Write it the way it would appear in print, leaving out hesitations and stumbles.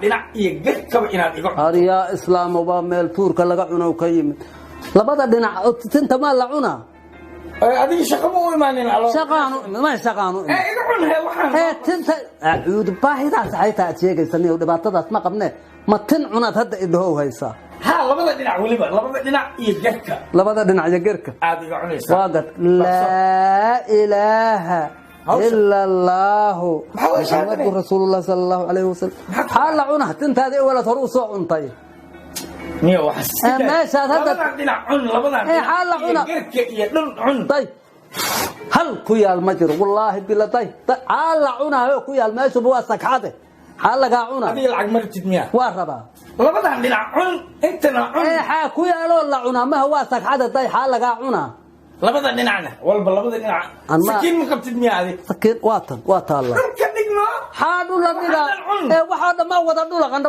Dhinac iyo gerkaba inaad iga cunto. Aryaa islaamo, waa meel tuurka laga cuno ka yimid. Labada dhinac oo tinta maa la cunaa? Adiga shaqo ma u imaanin alo? Shaqaanu ma shaqaanu. Ee iga cun he waxaan. Ee tinta acuudu baahidaas xaytaa aad sheegaysa niyow, dhibaatadaas ma qabne. Ma tin cunaad hadda idhahow haysaa? Ha, labada dhinac, weliba labada dhinac iyo gerka. Labada dhinac iyo gerka. Aad iga cunaysaa. Waa gad laa ilaaha ila allaahu Maxaa waa shahaadada? Muxamadu rasuulullah sala allahu calayhi wasalam. Maxaa la cunaa? Tintaadii ewelaad hore u soo cuntay. Niyo waxa Ee, meeshaad hadda- labadan dhinac cun, labadan Ee, dhinac xaa la iyo cunaa? gerka iyo dhun cun. Day, hal ku yaal ma jiro, wallaahi bila. Day xaa la cunaayo ku yaal? Meeshuba waa sagxade, xaa lagaa cunaa? Adiga lacag maritid miya? Waa rabaa. Labadan dhinac cun, intana cun. Ee xaa ku yaaloo la cunaa? Maha, waa sagxade. Day, xaa lagaa cunaa? Labada dhinacna walba, labada dhinac. Sakiin ma qabtid miya adi? Sakiin waa tan, waa taalla. Dhulka dhigno. Xaa dhula dhigaa? Waxaa dhan cun. Ee waxaa dhammaan wada dhula qandha.